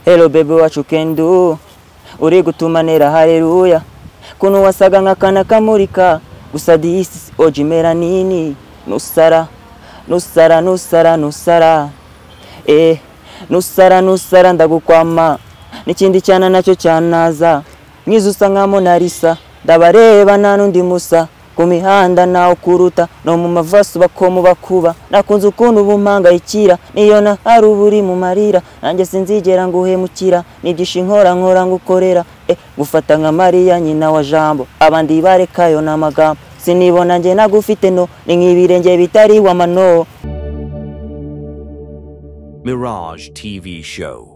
Hello baby, what you can do? Uri gutuma nera haleluya. Kuno wasaga nk'akana kamurika. Gusa this OG melanini. Nusara, nusara, nusara, nusara. Eh, nusara, nusara ndagukwama. N'ikindi cyana nacyo cyanaza. Mwiza usa nka Mona Lisa. Ndabareba nta n'undi musa. Ku mihanda nawe kuruta. No mu mavasu bakomu bakuba. Nakunze ukuntu ubumpangayikira. Niyo na hari uburi mu marira. Nanjye sinzigera nguhemukira. Nibyishe inkora nkora ngukorera. Gufata nka Mariya nyina wa Jambo. Abandi barekayo n'amagambo. Sinibona njye nagufite no. Ni nk'ibirenge bitari wamano. Mirage TV Show.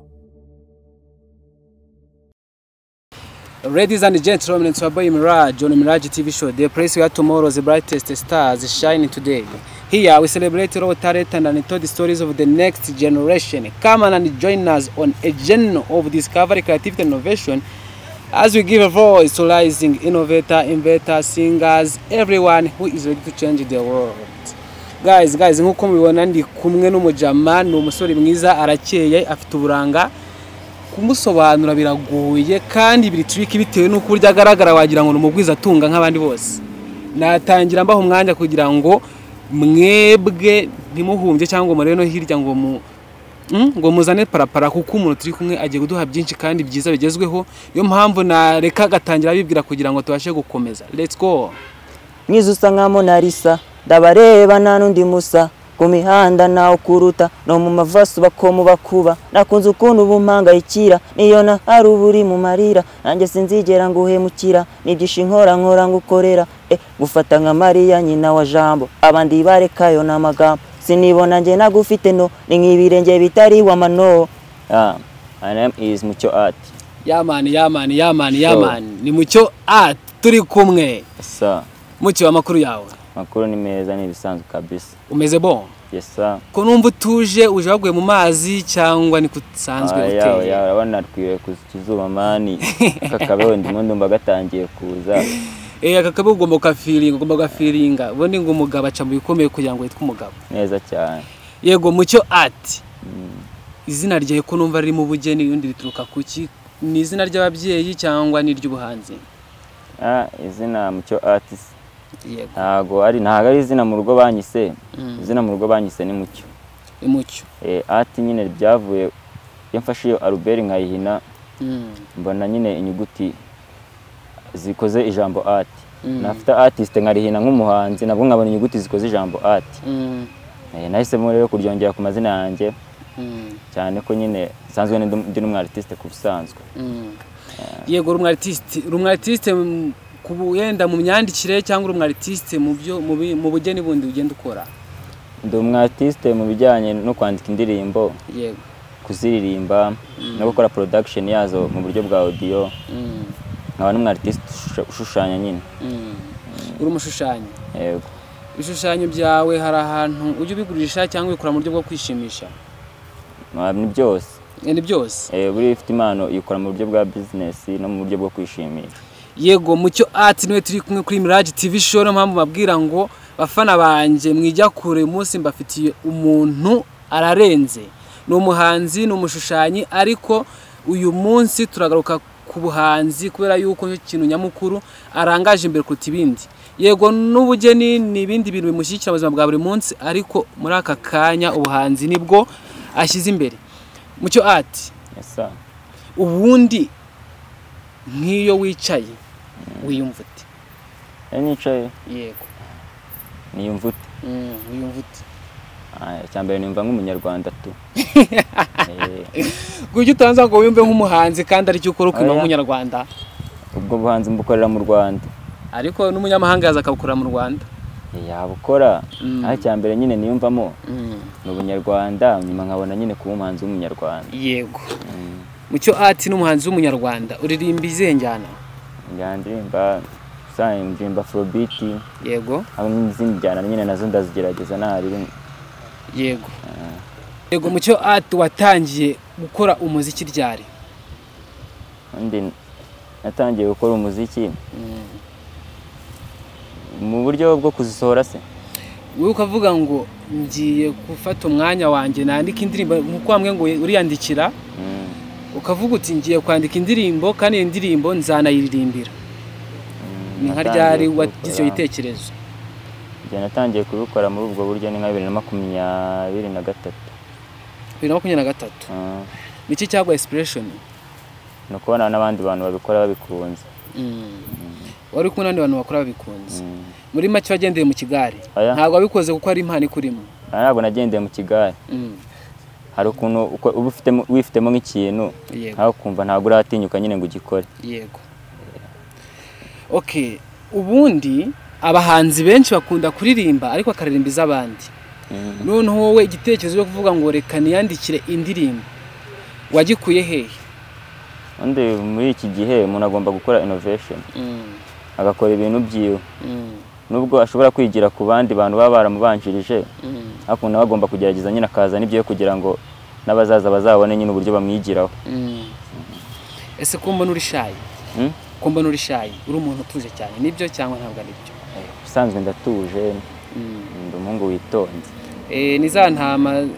Ladies and gentlemen, it's your boy Mirage on Mirage TV Show, the place where tomorrow's brightest stars shine today. Here we celebrate raw talent and untold stories of the next generation. Come on and join us on a journey of discovery, creativity, and innovation as we give a voice to rising innovator, inventor, singers, everyone who is ready to change the world. Guys, guys, nkuko mubibona ndi kumwe n'umujama, ni umusore mwiza, arakeye, afite uburanga. Kumusobanura biragoye kandi biri tricky bitewe n'uko urya agaragara wagira ngo numugwiza atunga nk'abandi bose. Natangira mbaho umwanya kugira ngo mwebwe ntimuhumbye cyangwa murebe no hirya ngo mu ngo muzane parapara, kuko umuntu turi kumwe agiye kuduha byinshi kandi byiza bigezweho. Niyo mpamvu nareka gatangira bibwira kugira ngo tubashe gukomeza. Let's go. Mwiza usa nka Mona Lisa, ndabareba nta n'undi musa. Ku mihanda nawe kuruta. No mu mavasu bakomu bakuba. Nakunze ukuntu ubumpangayikira. Niyo na hari uburi mu marira. Nanjye sinzigera nguhemukira. Nibyishe inkora nkora ngukorera. Gufata nka Mariya nyina wa Jambo. Abandi barekayo n'amagambo. Sinibona njye nagufite no. Ni nk'ibirenge bitari wamano. My name is Mucyo Art. Yaman, yaman, yaman, yaman. Ni Mucyo Art turi kumwe. Sir. Mucyo, amakuru yawe? Makuru ni meza, ni ibisanzwe kabisa. Umeze bon? Yes sir. Ko numva utuje, uje waguye mu mazi cyangwa ni kusanzwe uteye? Ya, urabona twiwe kuzuba mani. Kakabeho ndimo ndumva gatangiye kuza. Akakabeho ugomba ukafiringa, ugomba gafiringa. Ubundi ngo umugabo aca mu bikomeye kugira ngo yitwe umugabo. Neza cyane. Yego Mucyo Art. Izina ryawe ko numva riri mu bugeni undi rituruka kuki? Ni izina ry'ababyeyi cyangwa ni iry'ubuhanzi? Izina Mucyo Art. Yego. Ntago ari izina mu rugo banyise. Izina mu rugo banyise ni Mucyo. Ni Mucyo. Art nyine byavuye iyo mfashe iyo Albert nkayihina. Mbona nyine inyuguti zikoze ijambo art. Nafite artist nkarihina nk'umuhanzi nabwo nkabona inyuguti zikoze ijambo art. Nahisemo rero kuryongera ku mazina yanjye. Cyane ko nyine nsanzwe ndi n'umu artiste ku busanzwe. Yego, uri umu artiste yenda mu myandikire cyangwa uri artiste mu byo mu bugeni bundi ugenda ukora? Ndi umu artiste mu bijyanye no kwandika indirimbo. Yego. Kuziririmba no gukora production yazo mu buryo bwa audio. Nkaba n'umu artiste ushushanya nyine. Uri umushushanyi? Yego. Ibishushanyo byawe hari ahantu ujya ubigurisha cyangwa ubikora mu buryo bwo kwishimisha? Ni byose. Ni byose. Buri ifite impano ikora mu buryo bwa business no mu buryo bwo kwishimisha. Yego, Mucyo Art niwe turi kumwe kuri Mirage TV Show. No mpamvu babwira ngo bafana banje mwijya kure, umunsi mbafitiye umuntu ararenze. Ni umuhanzi, ni umushushanyi, ariko uyu munsi turagaruka ku buhanzi kubera yuko cyo kintu nyamukuru arangaje imbere kuruta ibindi. Yego, n'ubugeni ni ibindi bintu bimushyikira ubuzima bwa buri munsi, ariko muri aka kanya ubuhanzi nibwo ashyize imbere. Mucyo Art. Yes sir. Ubundi nk'iyo wicaye wiyumva ute? Nicaye? Yego. Niyumva ute? Wiyumva ute? Icyambere numva nk'umunyarwanda tu. Kuki utanza ngo wiyumve nk'umuhanzi kandi ari cyo ukora ukumva nk'umunyarwanda? Ubwo buhanzi mbukorera mu Rwanda. Ariko n'umunyamahanga yaza akabukorera mu Rwanda. Yabukora. Aho icyambere nyine niyumvamo ni ubunyarwanda, nyuma nkabona nyine kuba umuhanzi w'umunyarwanda. Yego. Mucyo Art ni umuhanzi w'umunyarwanda. Uririmba izihe njyana? Njyana ndirimba ndirimba afrobeat. Yego. Hamwe n'izindi njyana nyine nazo ndazigerageza nahari. Yego. Yego, Mucyo Art watangiye gukora umuziki ryari? Ndi natangiye gukora umuziki mu buryo bwo kuzisohora se. Wowe ukavuga ngo ngiye gufata umwanya wanjye nandika indirimbo nkuko bamwe ngo uriyandikira. Ukavuga uti ngiye kwandika indirimbo kandi iyi ndirimbo nzanayiririmbira. Ni nka ryari wagize icyo gitekerezo? Njye natangiye kubikora muri ubwo buryo ni nka 2023. 2023. Niki cyagwa inspiration? Ni ukubona n'abandi bantu babikora babikunze. Wari kumwe n'abandi bantu bakora babikunze. Muri make wagendeye mu kigare. Ntabwo wabikoze kuko ari impano ikurimo. Ntabwo nagendeye mu kigare. Hari ukuntu uba wifitemo nk'ikintu nkaho kumva ntabwo uratinyuka nyine ngo ugikore. Yego. Okay, ubundi abahanzi benshi bakunda kuririmba ariko akaririmba iz'abandi. Noneho wowe igitekerezo cyo kuvuga ngo reka niyandikire indirimbo wagikuye hehe? Undi muri iki gihe umuntu agomba gukora innovation. Agakora ibintu byiwe. Nubwo ashobora kwigira ku bandi bantu baba baramubanjirije, ariko nawe agomba kugerageza nyine akaza n'ibyo kugira ngo n'abazaza bazabone nyine uburyo bamwigiraho. Ese ko mbona uri shy? Ko mbona uri shy, uri umuntu utuje cyane, nibyo cyangwa ntabwo ari byo? Usanzwe ndatuje, ndi umuhungu witonze. Ni za ntama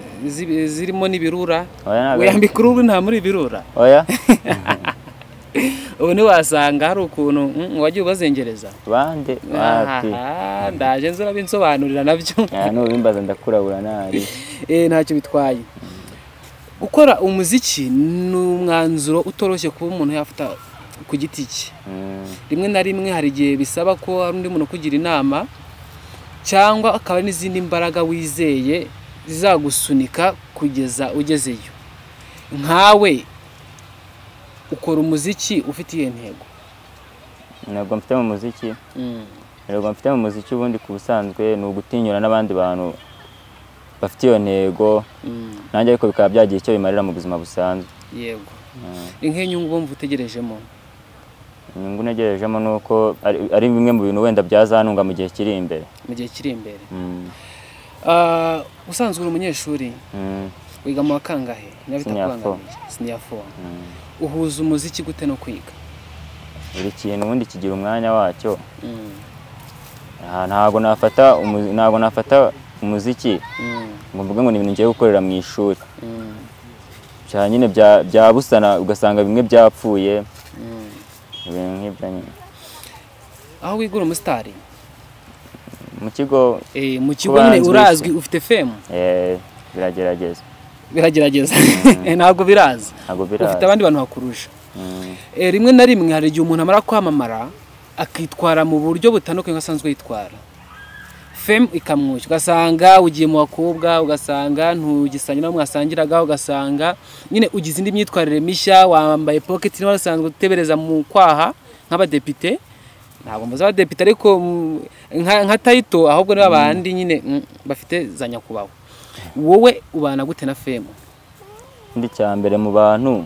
zirimo n'ibirura. Wiyambika uruhu nta muri ibirura. Oya. Ubu ntiwasanga hari ukuntu wagiye ubazengereza. Bande wapi? Ndaje nzurabinsobanurira nabyo. Nubimbaza ndakurabura nari. Ntacyo bitwaye. Gukora umuziki ni umwanzuro utoroshye kuba umuntu yafata ku giti cye. Rimwe na rimwe hari igihe bisaba ko hari undi muntu kugira inama cyangwa akaba n'izindi mbaraga wizeye zizagusunika kugeza ugezeyo. Nkawe ukora umuziki ufite iyihe ntego? Intego mfite mu muziki? Intego mfite mu muziki ubundi ku busanzwe ni ugutinyura n'abandi bantu bafite iyo ntego, nanjye ariko bikaba byagira icyo bimarira mu buzima busanzwe. Yego. Ink'inyungu wumva utegerejemo? Inyungu ntegerejemo ni uko ari bimwe mu bintu wenda byazanunga mu gihe kiri imbere. Mu gihe kiri imbere. Usanzwe uri umunyeshuri? Wiga mu wa kangahe? Senior 4. Uhuza umuziki gute no kwiga? Buri kintu ubundi kigira umwanya wacyo. Ntabwo nafata umuziki ngo mvuge ngo ni ibintu ngiye gukorera mu ishuri. Cyane nyine byabusana ugasanga bimwe byapfuye. Ibintu nk'ibyo nyine. Aho wiga uri umusitari? Mu kigo. Mu kigo nyine urazwi, ufite fame? Biragerageza. Biragerageza. Ntabwo biraza. Ufite abandi bantu bakurusha. Rimwe na rimwe hari igihe umuntu amara kwamamara akitwara mu buryo butandukanye asanzwe yitwara. Fame ikamwisha, ugasanga ugiye mu bakobwa, ugasanga ntugisanye nabo mwasangiraga, ugasanga nyine ugize indi myitwarire mishya, wambaye pocket niba wasanzwe utebereza mu kwaha nk'abadepite. Ntabwo mbuze abadepite ariko nka Taito, ahubwo niba abandi nyine bafite za nyakubahwa. Wowe ubana gute na fame? Ndi cyambere mu bantu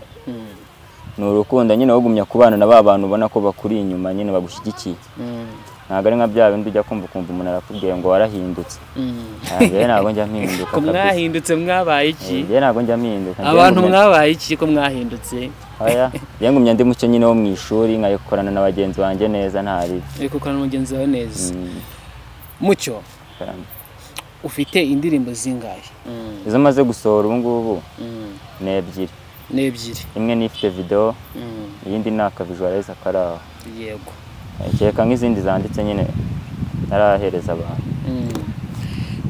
ni urukundo nyine, wogumya kubana na ba bantu ubona ko bakuri inyuma nyine bagushyigikiye. Ntabwo ari nka bya bindi ujya kumva ukumva umuntu arakubwiye ngo warahindutse. Njyewe ntabwo njya mpinduka. Ko mwahindutse mwabaye iki? Njyewe ntabwo njya mpinduka. Abantu mwabaye iki ko mwahindutse? Oya, njyewe ngumya ndi mucyo nyine wo mu ishuri, nkayikorana na bagenzi banjye neza ntari. Uri gukorana na mugenzi wawe neza. Mucyo, ufite indirimbo zingahe? Izo maze gusohora ubu ngubu ni ebyiri. Ni ebyiri. Imwe ni ifite video, iyindi ni aka visualizer kari aho. Yego. Kereka nk'izindi zanditse nyine narahereza abantu.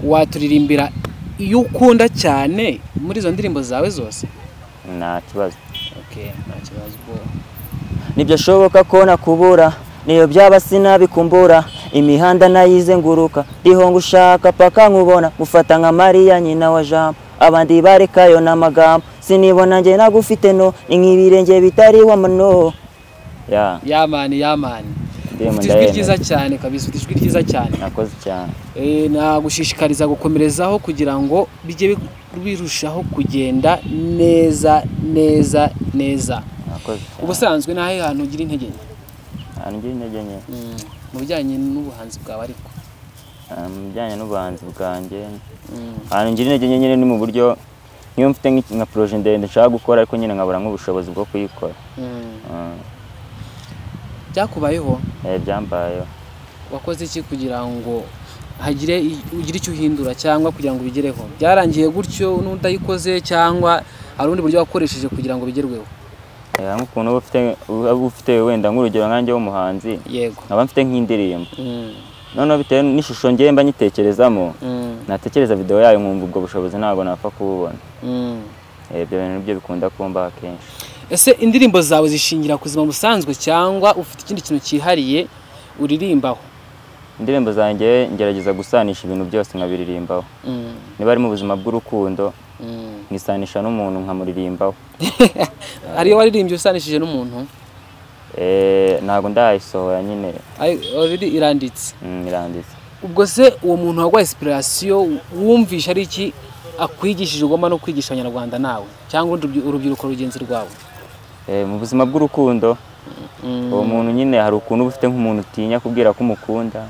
Waturirimbira iyo ukunda cyane muri izo ndirimbo zawe zose? Nta kibazo. Okay, nta kibazo. Nibyo shoboka ko nakubura, niyo byaba sinabikumbura, imihanda nayizenguruka, ndiho ngushaka paka nkubona, mufata nka Mariya nyina wa Jambo, abandi barekayo n'amagambo, sinibona njye nagufite no, ni nk'ibirenge bitari wamano. Yamani, yamani. Ufite ijwi ryiza cyane kabisa, ufite ijwi ryiza cyane. Nakoze cyane. Nagushishikariza gukomerezaho kugira ngo bijye birushaho kugenda neza neza neza. Nakoze cyane. Ubusanzwe nahe hantu ugira intege nke? Ahantu ngira intege nke? Mu bijyanye n'ubuhanzi bwawe ariko. Mu bijyanye n'ubuhanzi bwanjye, ahantu ngira intege nke nyine ni mu buryo nk'iyo mfite nka projet ndende nshaka gukora ariko nyine nkabura nk'ubushobozi bwo kuyikora. Byakubayeho? Byambayeho. Wakoze iki kugira ngo hagire ugire icyo uhindura cyangwa kugira ngo ubigereho? Byarangiye gutyo n'udayikoze cyangwa hari ubundi buryo wakoresheje kugira ngo bigerweho? Nk'ukuntu uba ufite wenda nk'urugero nkanjye w'umuhanzi, yego, nkaba mfite nk'indirimbo, noneho bitewe n'ishusho ngiye mba nyitekerezamo, natekereza video yayo nkumva ubwo bushobozi ntabwo napfa kububona. Ibyo bintu nibyo bikunda kumbaho akenshi. Ese indirimbo zawe zishingira ku buzima busanzwe cyangwa ufite ikindi kintu cyihariye uririmbaho? Indirimbo zanjye ngerageza gusanisha ibintu byose nkabiririmbaho. Niba ari mu buzima bw'urukundo, nkisanisha n'umuntu nkamuririmbaho. Hariyo waririmbye usanishije n'umuntu? Ntabwo ndayisohora nyine. Already iranditse. Iranditse. Ubwo se uwo muntu waguha inspiration wumvisha ari iki akwigishije ugomba no kwigisha abanyarwanda nawe cyangwa urubyiruko rugenzi rwawe? Mu buzima bw'urukundo, uwo muntu nyine hari ukuntu uba ufite nk'umuntu utinya kubwira ko umukunda,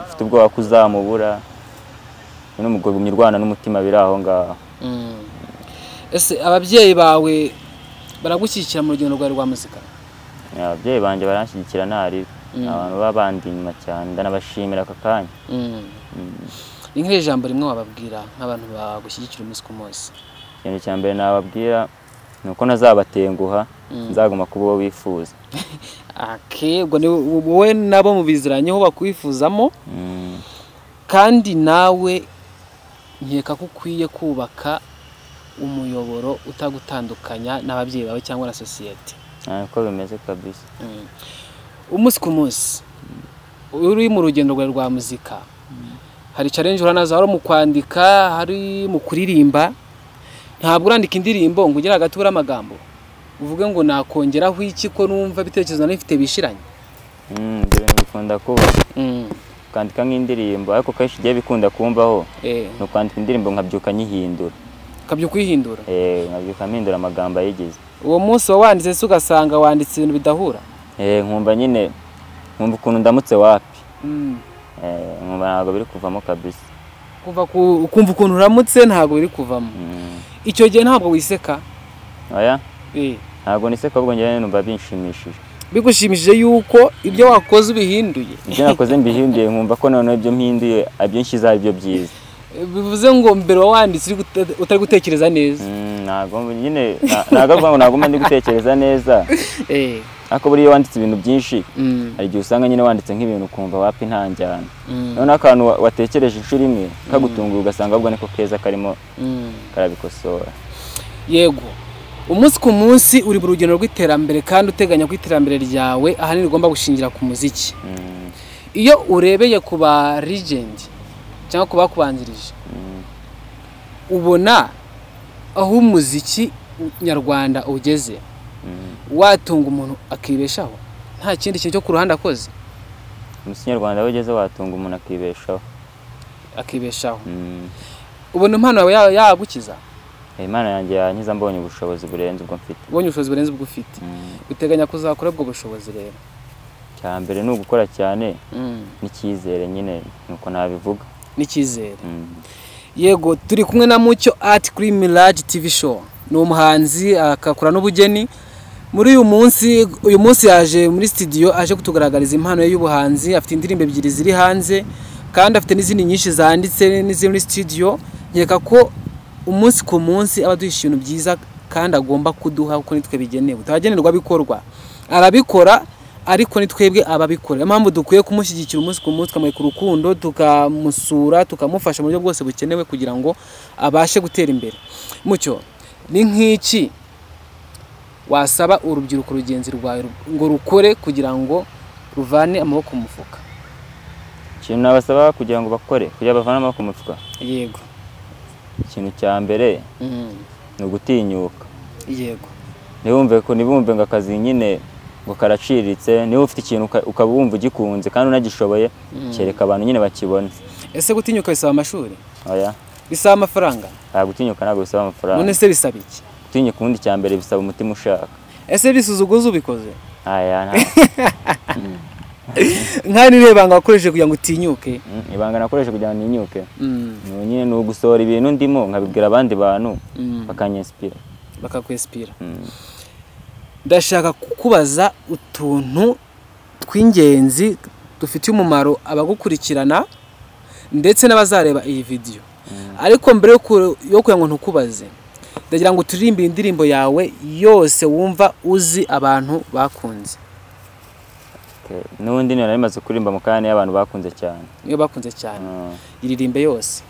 ufite ubwoba ko uzamubura, nyine umugumya urwana n'umutima biri aho ngaho. Ese ababyeyi bawe baragushyigikira mu rugendo rwawe rwa muzika? Ababyeyi banjye baranshyigikira ntari, abantu baba bandi inyuma cyane, ndanabashimira aka kanya. Ni nk'iri jambo rimwe wababwira nk'abantu bagushyigikira umunsi ku munsi? Ikintu cya mbere nababwira ni uko ntazabatenguha, nzaguma kuba uwo wifuza. Ubwo ni wowe nabo mubiziranyeho bakwifuzamo, kandi nawe nkeka ko ukwiye kubaka umuyoboro utagutandukanya n'ababyeyi bawe cyangwa na sosiyete. Niko bimeze kabisa. Umunsi ku munsi uri mu rugendo rwawe rwa muzika, hari challenge uhura nazo, hari mu kwandika, hari mu kuririmba. Ntabwo urandika indirimbo ngo ugere hagati ubure amagambo uvuge ngo nakongeraho iki ko numva ibitekerezo nari mfite bishiranye? Ibyo bintu bikunda kuba. Kwandika nk'indirimbo, ariko kenshi igihe bikunda kumbaho ni ukwandika indirimbo nkabyuka nyihindura. Ukabyuka uyihindura? Nkabyuka mpindura amagambo ayigize. Uwo munsi wanditse se ugasanga wanditse ibintu bidahura? Nkumva nyine, nkumva ukuntu ndamutse wapi. Nkumva ntabwo biri kuvamo kabisa. Ukumva ukuntu uramutse ntabwo biri kuvamo. Icyo gihe ntabwo wiseka? Oya. Ntabwo niseka, ahubwo njyewe numva binshimishije. Bigushimishije yuko ibyo wakoze ubihinduye? Ibyo nakoze mbihinduye, nkumva ko noneho ibyo mpinduye abyinshi ari byo byiza. Bivuze ngo mbere wanditse utari gutekereza neza? Ntabwo nyine, ntabwo ngo ndi gutekereza neza. Ariko buriya wanditse ibintu byinshi, hari igihe usanga nyine wanditse nk'ibintu ukumva wapi nta njyana. Noneho akantu watekereje inshuro imwe kagutungura ugasanga ahubwo niko keza karimo karabikosora. Yego. Umunsi ku munsi uri mu rugendo rw'iterambere kandi uteganya ko iterambere ryawe ahanini rigomba gushingira ku muziki. Iyo urebeye ku ba legend cyangwa ku bakubanjirije, ubona aho umuziki nyarwanda ugeze, watunga umuntu akibeshaho nta kindi kintu cyo ku ruhande akoze? Umuziki nyarwanda aho ugeze watunga umuntu akibeshaho. Akibeshaho. Ubona impano yawe yagukiza? Imana yanjye yankiza mbonye ubushobozi burenze ubwo mfite. Ubonye ubushobozi burenze ubwo ufite. Uteganya kuzakora ubwo bushobozi rero? Cya mbere ni ugukora cyane n'icyizere nyine, nuko nabivuga. N'icyizere. Yego, turi kumwe na Mucyo Art kuri Mirage TV Show. Ni umuhanzi akakora n'ubugeni. Muri uyu munsi yaje muri studio aje kutugaragariza impano ye y'ubuhanzi. Afite indirimbo ebyiri ziri hanze kandi afite n'izindi nyinshi zanditse n'iziri muri studio. Nkeka ko umunsi ku munsi aba aduhisha ibintu byiza kandi agomba kuduha kuko nitwe bigenewe. Tutagenerwa bikorwa, arabikora ariko ni twebwe ababikora. Niyo mpamvu dukwiye kumushyigikira umunsi ku munsi, tukamwereka urukundo, tukamusura, tukamufasha mu buryo bwose bukenewe kugira ngo abashe gutera imbere. Mucyo, ni nk'iki wasaba urubyiruko rugenzi rwawe ngo rukore kugira ngo ruvane amaboko mu mufuka? Ikintu nabasaba kugira ngo bakore, kugira bavane amaboko mu mufuka? Yego. Ikintu cya mbere ni ugutinyuka. Yego. Ntibumve ngo akazi nyine ngo karaciriritse. Niba ufite ikintu ukaba wumva ugikunze kandi unagishoboye, kereka abantu nyine bakibone. Ese gutinyuka bisaba amashuri? Oya. Bisaba amafaranga? Ntabwo gutinyuka ntabwo bisaba amafaranga. None se bisaba iki? Gutinyuka ubundi cya mbere bisaba umutima ushaka. Ese bisuzuguza ubikoze? Aya, nta. Nka ni ibanga wakoresheje kugira ngo utinyuke? Ibanga nakoresheje kugira ngo ntinyuke. Nyine ni ugusohora ibintu ndimo nkabibwira abandi bantu bakanyinspira. Bakakwinspira. Ndashaka kukubaza utuntu tw'ingenzi dufitiye umumaro abagukurikirana ndetse n'abazareba iyi video. Ariko mbere yo kugira ngo ntukubaze, Ndagira ngo turirimbe indirimbo yawe yose wumva uzi abantu bakunze. N'ubundi niyo nari maze kuririmba mu kanya y'abantu bakunze cyane. Niyo bakunze cyane. Iririmbe yose.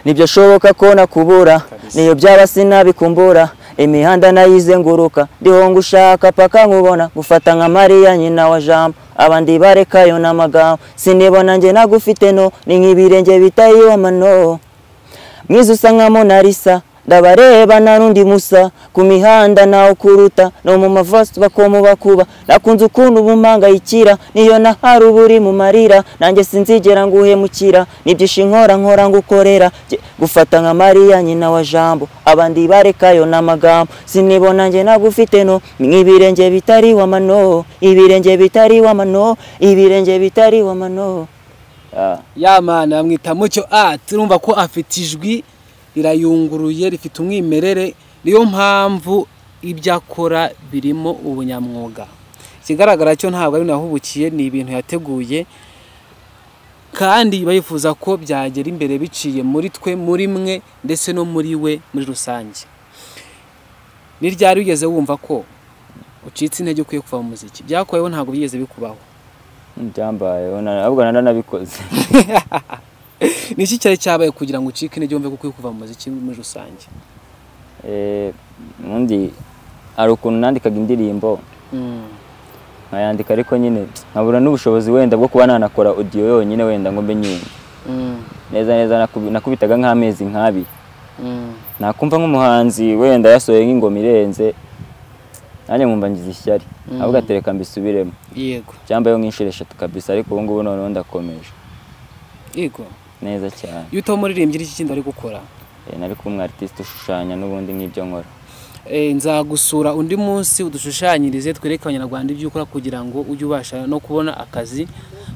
Nibyo shoboka ko nakubura, niyo byaba sinabikumbura, imihanda nayizenguruka, ndiho ngushaka paka nkubona, gufata nka Mariya nyina wa Jambo, abandi barekayo n'amagambo, sinibona nge nagufite no, ni nk'ibirenge bitayiwe amano. Mwiza usa nka Mona Lisa, ndabareba narundi musa, ku mihanda nawe kuruta, no mu mavasi bakomu bakuba, nakunze ukuntu bumpangayikira, niyo nahari uburi mu marira, nanjye sinzigera nguhemukira, nibyishe inkora nkora ngukorera, gufata nka Mariya nyina wa Jambo, abandi barekayo n'amagambo, sinibona nge nagufite no, nk'ibirenge bitari wamano, ibirenge bitari wamano, ibirenge bitari wamano. Ya mana bamwita Mucyo Art, urumva ko afite ijwi rirayunguruye rifite umwimerere, niyo mpamvu ibyo akora birimo ubunyamwuga. Ikigaragara cyo ntabwo ari nahubukiye, ni ibintu yateguye kandi bayifuza ko byagera imbere biciye muri twe, muri mwe ndetse no muri we muri rusange. Ni ryari wigeze wumva ko ucitse intege ukwiye kuva mu muziki? Byakoyeho ntabwo byigeze bikubaho? Byambayeho, ahubwo naranabikoze. Ni iki cyari cyabaye kugira ngo ucike intege wumve ko ukwiye kuva mu muziki muri rusange? Ubundi hari ukuntu nandikaga indirimbo nkayandika, ariko nyine nkabura n'ubushobozi wenda bwo kuba nanakora audio yonyine wenda ngo mbe nyumva neza neza. Nakubitaga nk'amezi nk'abiri, nakumva nk'umuhanzi wenda yasohoye nk'ingoma irenze, nanjye nkumva ngize ishyari, ahubwo atereka mbisubiremo. Yego, cyambayeho nk'inshuro 3 kabisa, ariko ubu ngubu noneho ndakomeje. Yego, neza cyane. Iyo utaba umuririmbyi iki kindi ari gukora? Nari kuba umu artiste ushushanya n'ubundi nk'ibyo nkora. Nzagusura undi munsi udushushanyirize, twereke abanyarwanda ibyo ukora kugira ngo ujye ubasha no kubona akazi,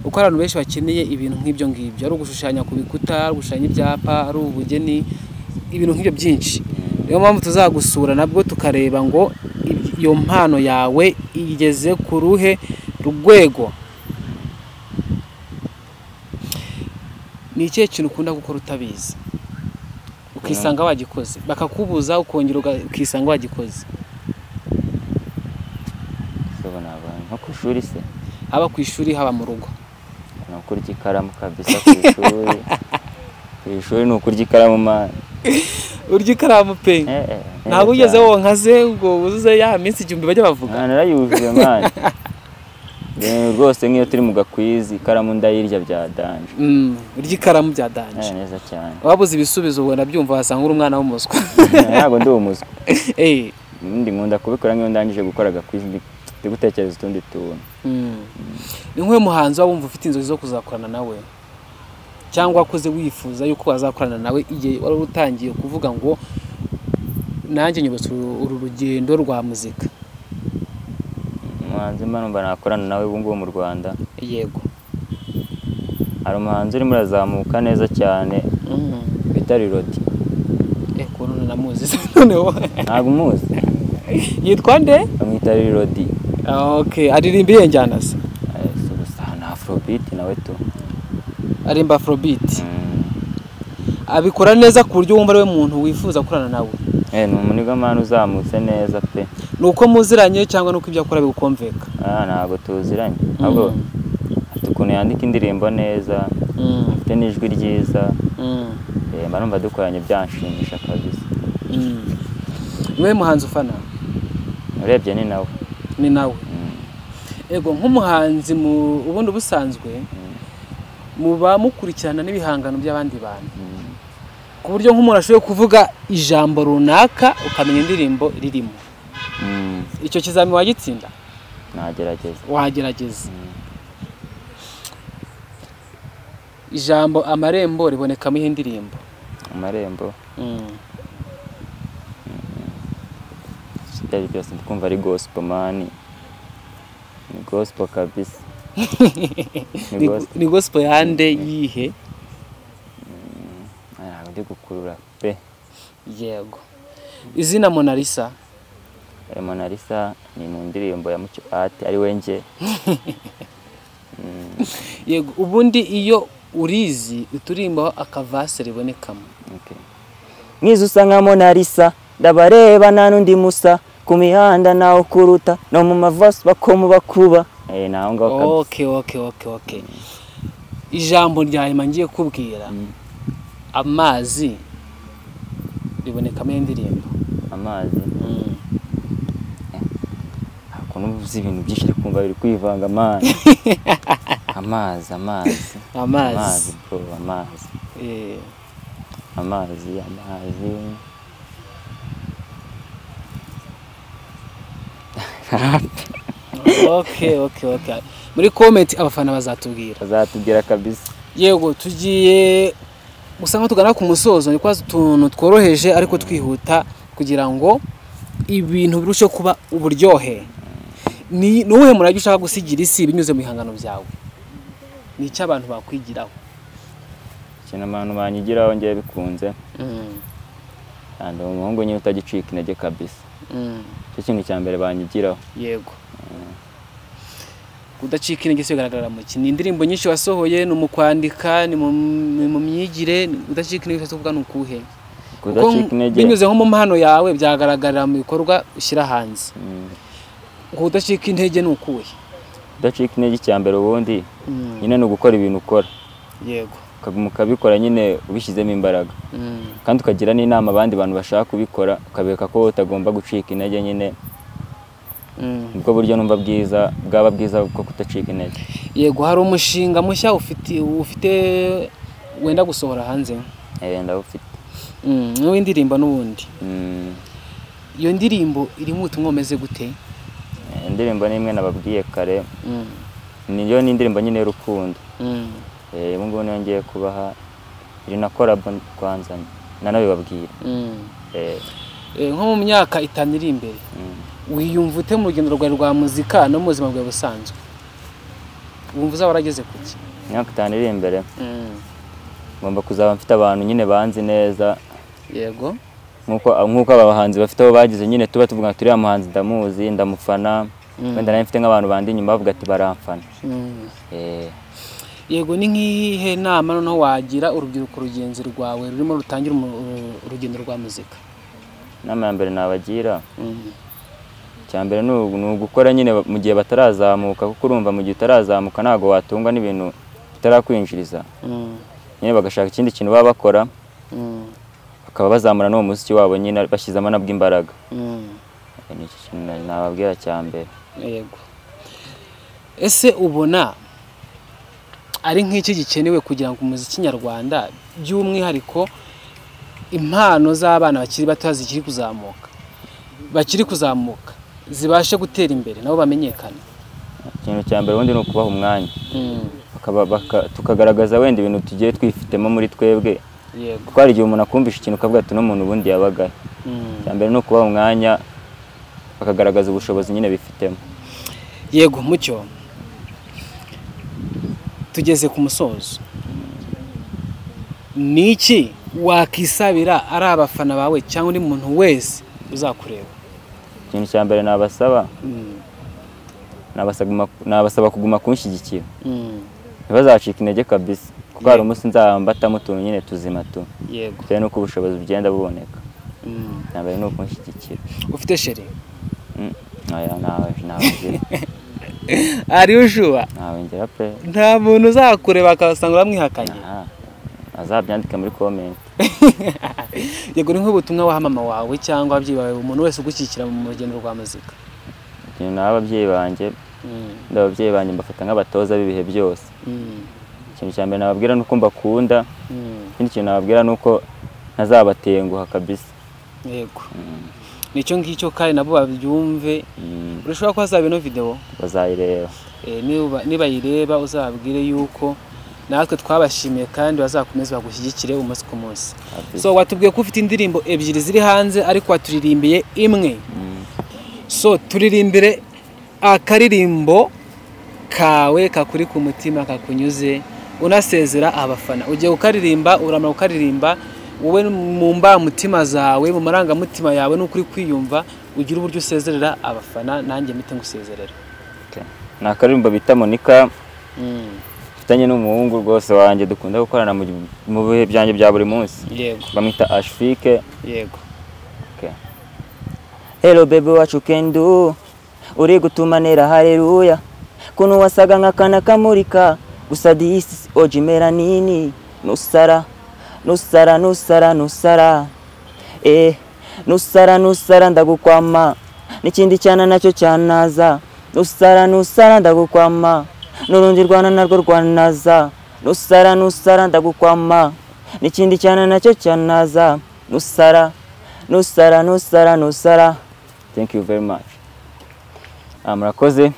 kuko abantu benshi bakeneye ibintu nk'ibyo ngibyo, ari ugushushanya ku bikuta, ari ugushushanya ibyapa, ari ubugeni, ibintu nk'ibyo byinshi. Niyo mpamvu tuzagusura nabwo tukareba ngo iyo mpano yawe igeze ku ruhe rwego. Ni ikihe kintu ukunda gukora utabizi ukisanga wagikoze, bakakubuza ukongera ukisanga wagikoze? Nko ku ishuri se? Haba ku ishuri, haba mu rugo. Ni ukurya ikaramu kabisa ku ishuri. Ku ishuri ni ukurya ikaramu man. Urya ikaramu pe? Ntabwo ugeze wonka se ngo wuzuze ya minsi 1000 bajya bavuga? Narayujuje man. Rwose nk'iyo turi mu gakwizi ikaramu ndayirya bya danje. Urya ikaramu bya danje. Neza cyane. Wabuze ibisubizo ubona byumva wasanga uri umwana w'umuswa. Ntabwo ndi umuswa. Ndi nkunda kubikora nk'iyo ndangije gukora agakwizi ndi gutekereza utundi tuntu. Ni nk'uyu muhanzi wumva ufite inzozi zo kuzakorana nawe, cyangwa wakoze wifuza yuko wazakorana nawe igihe wari utangiye kuvuga ngo nanjye nyubatse uru rugendo rwa muzika? Umuhanzi mba numva nakorana nawe ubu ngubu mu Rwanda. Yego. Hari umuhanzi urimo urazamuka neza cyane bita Rirodi. Ukuntu namuzi noneho. Ntabwo umuzi? Yitwa nde? Bamwita Rirodi. Okay, aririmba iyihe njyana se? Gusa na Afrobeat nawe tu. Aririmba Afrobeat. Abikora neza ku buryo wumva ari we muntu wifuza gukorana nawe? Ni umunigamana uzamutse neza pe. Ni uko muziranye cyangwa nuko ibyo akora bigukomveka? Ntabwo tuziranye, ahubwo afite ukuntu yandika indirimbo neza, afite n'ijwi ryiza. Mba numva dukoranye byanshimisha kabisa. Niwe muhanzi ufana? Urebye ni nawe. Ni nawe. Ego, nk'umuhanzi mu ubundi busanzwe muba mukurikirana n'ibihangano by'abandi bantu, ku buryo nk'umuntu ashoboye kuvuga ijambo runaka ukamenya indirimbo ririmo. Icyo kizami wagitsinda? Nagerageza. Wagerageza. Ijambo amarembo ribonekamo iyihe ndirimbo? Amarembo? Byari byose ndikumva ari gospel man. Ni gospel kabisa. Ni gospel yande yihe? Ntabwo ndi gukurura pe. Yego. Izina Mona Lisa? Mona Lisa ni mu ndirimbo ya Mucyo Art ari wenje. Yego, ubundi iyo urizi uturimbaho akavase ribonekamo. Okay. Mwiza usa nka Mona Lisa, ndabareba nta n'undi musa, ku mihanda nawe kuruta, no mu mavasi bakomu bakuba. Naho ngaho kabisa. Okay. Ijambo rya nyuma ngiye kubwira, amazi ribonekamo indirimbo. Amazi ukuntu uvuze ibintu byinshi ari kumva biri kwivanga amazi. Amazi amazi amazi bro, amazi. Amazi amazi. Okay. Muri comment abafana bazatubwira. Bazatubwira kabisa. Yego, tugiye gusa nko tugana ku musozo, ni kwaza utuntu tworoheje ariko twihuta kugira ngo ibintu birusheho kuba uburyohe. Ni nuwuhe murage ushaka gusigira isi binyuze mu bihangano byawe? Ni icyo abantu bakwigiraho? Ikintu abantu banyigiraho ngiye bikunze. Kandi umuhungu nyine utagicika intege kabisa. Icyo kintu cya mbere banyigiraho. Yego. Kudacika intege se bigaragara mu ki? Ni indirimbo nyinshi wasohoye, ni mu kwandika, ni mu myigire. Kudacika intege se kuvuga ni ukuhe? Kudacika intege binyuze nko mu mpano yawe byagaragarira mu bikorwa ushyira hanze. Kudacika intege ni ukuhe? Kudacika intege cya mbere ubundi nyine ni ugukora ibintu ukora. Yego. Ukabikora nyine ubishyizemo imbaraga. Kandi ukagira n'inama abandi bantu bashaka kubikora, ukabereka ko utagomba gucika intege nyine. Ubwo buryo numva bwiza bwaba bwiza bwo kudacika intege. Yego, hari umushinga mushya ufite wenda gusohora hanze? Ndawufite. N'uw'indirimbo n'ubundi. Iyo ndirimbo irimo ubutumwa bumeze gute? Indirimbo ni imwe nababwiye kare. Niyo ni indirimbo nyine y'urukundo. Ubu ngubu niyo ngiye kubaha, iri na collab kwanza nanabibabwira. Nko mu myaka 5 iri imbere, wiyumva ute mu rugendo rwawe rwa muzika no mu buzima bwawe busanzwe? Wumva uzaba warageze kuki? Imyaka 5 iri imbere, ngomba kuzaba mfite abantu nyine banzi neza. Yego. Nkuko abahanzi bafite abo bagize nyine tuba tuvuga turi amuhanzi ndamuzi ndamufana, wenda nawe mfite nk'abantu bandi inyuma bavuga ati baramfana. Yego, ni nk'ihe nama noneho wagira urubyiruko rugenzi rwawe rurimo rutangira urugendo rwa muzika? Inama ya mbere nabagira, icya mbere ni ugukora nyine mu gihe batarazamuka, kuko urumva mu gihe utarazamuka ntabwo watungwa n'ibintu bitarakwinjiriza. Nyine bagashaka ikindi kintu baba bakora, bakaba bazamura n'uwo muziki wabo nyine bashyizemo nabwo imbaraga. Ni iki kintu nababwira cya mbere. Yego. Ese ubona ari nk'iki gikenewe kugira ngo umuziki nyarwanda by'umwihariko impano z'abana bakiri bato zikiri kuzamuka zibashe gutera imbere nabo bamenyekane? Ikintu cya mbere ubundi ni ukubaha umwanya, tukagaragaza wenda ibintu tugiye twifitemo muri twebwe. Yego. Kuko hari igihe umuntu akumvisha ikintu ukavuga ati n'umuntu ubundi yabagahe. Icya mbere ni ukubaha umwanya bakagaragaza ubushobozi nyine bifitemo. Yego, Mucyo, tugeze ku musozo. Ni iki wakisabira ari abafana bawe cyangwa undi muntu wese uzakureba? Ikintu cya mbere nabasaba, nabasaba kuguma kunshyigikira. Ntibazacika intege kabisa, kuko hari umunsi nzambatamo utuntu nyine tuzima tu. Yego. Bitewe n'uko ubushobozi bugenda buboneka. Icya mbere ni ukunshyigikira. Ufite sheri? Oya, ntawe ngira. Ari ushuba? Ntawe ngira pe. Nta muntu uzakureba akasanga uramwihakanye. Azabyandike muri comment. Yego, ni nk'ubutumwa waha mama wawe cyangwa ababyeyi bawe, umuntu wese ugushyigikira mu rugendo rwa muzika? Ikintu naha ababyeyi banjye, ababyeyi banjye mbafata nk'abatoza b'ibihe byose. Ikintu cya mbere nababwira ni uko mbakunda, ikindi kintu nababwira ni uko ntazabatenguha kabisa. Yego. Nicyo ngicyo kandi nabo babyumve. Urashobora ko hazaba ino video? Bazayireba. Niba yireba uzababwire yuko natwe twabashimiye kandi bazakomeza bagushyigikire umunsi ku munsi. So watubwiye ko ufite indirimbo 2 ziri hanze ariko waturirimbiye imwe. So turirimbire akaririmbo kawe kakuri ku mutima kakunyuze, unasezera abafana. Ugiye gukaririmba, uramara gukaririmba wowe mu mbamutima zawe, mu marangamutima yawe n'ukuri kwiyumva, ugira uburyo usezerera abafana, nanjye mpite ngusezerera. Ni akaririmbo bita Monica. mfitanye n'umuhungu rwose wanjye dukunda gukorana mu bihe byanjye bya buri munsi. Bamwita Ashfike. Okay. Hello baby, what you can do, uri gutuma nera haleluya, kuntu wasaga nk'akana kamurika, gusa disi oji melanini, nusara nusara nusara nusara, nusara nusara ndagukwama, n'ikindi cyana nacyo cyanaza, nusara nusara ndagukwama, n'urundi rwana narwo rwanaza, nusara nusara ndagukwama, n'ikindi cyana nacyo cyanaza, nusara nusara nusara nusara. Thank you very much. Murakoze.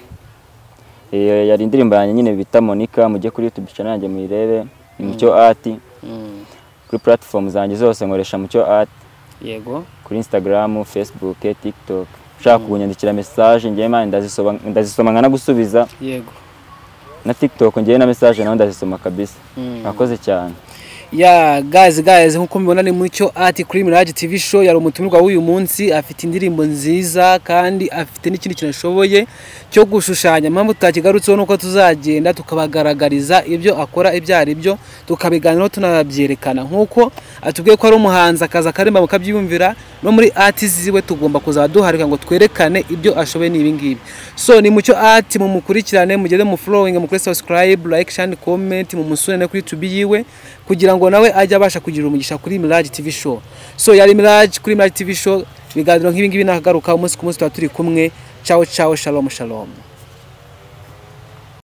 Yari indirimbo yanjye nyine bita Monica, mujye kuri YouTube channel yanjye muyirebe, ni Mucyo Art. Kuri platform zanjye zose nkoresha Mucyo Art. Kuri Instagram, Facebook, TikTok. Ushaka kunyandikira message ngiye mani ndazisoma nkanagusubiza. Na TikTok ngiye na message naho ndazisoma kabisa. Murakoze cyane. Ya guys, nkuko mubibona ni Mucyo Art kuri Mirage TV Show, yari umutumirwa w'uyu munsi, afite indirimbo nziza kandi afite n'ikindi kintu ashoboye cyo gushushanya. Impamvu tutakigarutseho nuko tuzagenda tukabagaragariza ibyo akora ibyo ari byo, tukabiganiraho tunabyerekana, nkuko atubwiye ko ari umuhanzi akaza akarimba mukabyiyumvira, no muri art ziwe tugomba kuzaduharika ngo twerekane ibyo ashoboye n'ibi ngibi. So ni Mucyo Art, mumukurikirane, mugende mu following, mukore subscribe, like, share, comment, mumusure no kuri YouTube yiwe kugira ngo nawe ajye abasha kugira umugisha kuri Mirage TV Show. So yari Mirage kuri Mirage TV Show, ibiganiro nk'ibi ngibi nakagaruka umunsi ku munsi, tuba turi kumwe. Ciao ciao, shalom shalom.